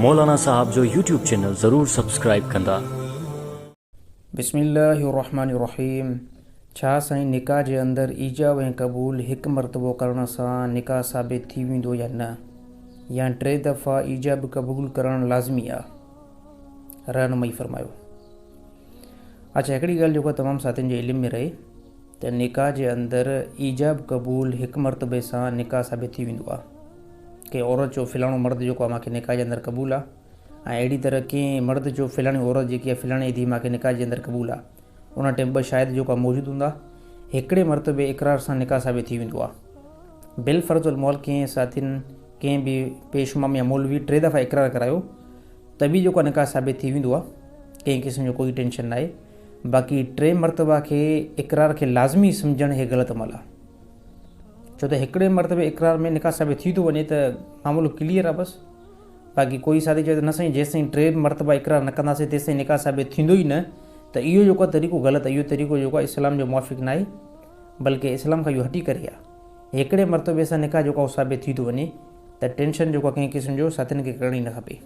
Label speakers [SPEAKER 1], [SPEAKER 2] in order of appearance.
[SPEAKER 1] مولانا صاحب جو YouTube channel ضرور سبسڪرائيب ڪندا.
[SPEAKER 2] بسم الله الرحمن الرحيم ڇا سائين نڪاح جي اندر ايجاب ۽ قبول هڪ مرتبو ڪرڻ سان نڪاح ثابت ٿي ويندو يا نه يا ٽي دفعا ايجاب قبول ڪرڻ لازمي آ رهنمائي فرمايو. اڇا هڪڙي ڳالهه جيڪا تمام ساٿين جي علم ۾ رهي ته نڪاح جي اندر ايجاب قبول هڪ مرتبي سان نڪاح ثابت ٿي ويندو آ ڪنهن عورت جو فلاڻو مرد جيڪو آ مانکي نڪاح جي اندر قبول آ ۽ اهڙي طرح ڪنهن مرد جو فلاڻي عورت جيڪي آ فلاڻي ڌي مانکي نڪاح جي اندر قبول آ ان ٽيم ٻه شاهد جيڪو آ موجود هوندا هڪڙي مرتبي اقرار سان نڪاح ثابت ٿي ويندو آ بالفرض المول ڪنهن ساٿين ڪنهن به پيش امام يا مولوي ٽي دفعا اقرار ڪرايو ته به جيڪو نڪاح ثابت ٿي ويندو آهي ڪنهن قسم جو ڪوئي ٽينشن ناهي باقي ٽي مرتبا کي اقرار کي لازمي سمجهڻ هي غلط عمل آهي ڇو ته هڪڙي مرتبي اقرار ۾ نڪاح ثابت ٿي ٿو وڃي ته معاملو ڪليئر آهي بس باقي ڪوئي ساٿي چوي ته نه سائين جيستائين ٽي مرتبا اقرار نه ڪنداسين تيستائين نڪاح ثابت ٿيندو ئي نه ته اهو جيڪو طريقو غلط آهي اهو طريقو جيڪو آهي اسلام جو موافق ناهي بلڪه اسلام کان اهو هٽي ڪري آهي هڪڙي مرتبي سان نڪاح جيڪو ثابت ٿي ٿو وڃي ته ٽينشن جيڪو ڪنهن قسم جو ساٿين کي ڪرڻ ئي نه کپي.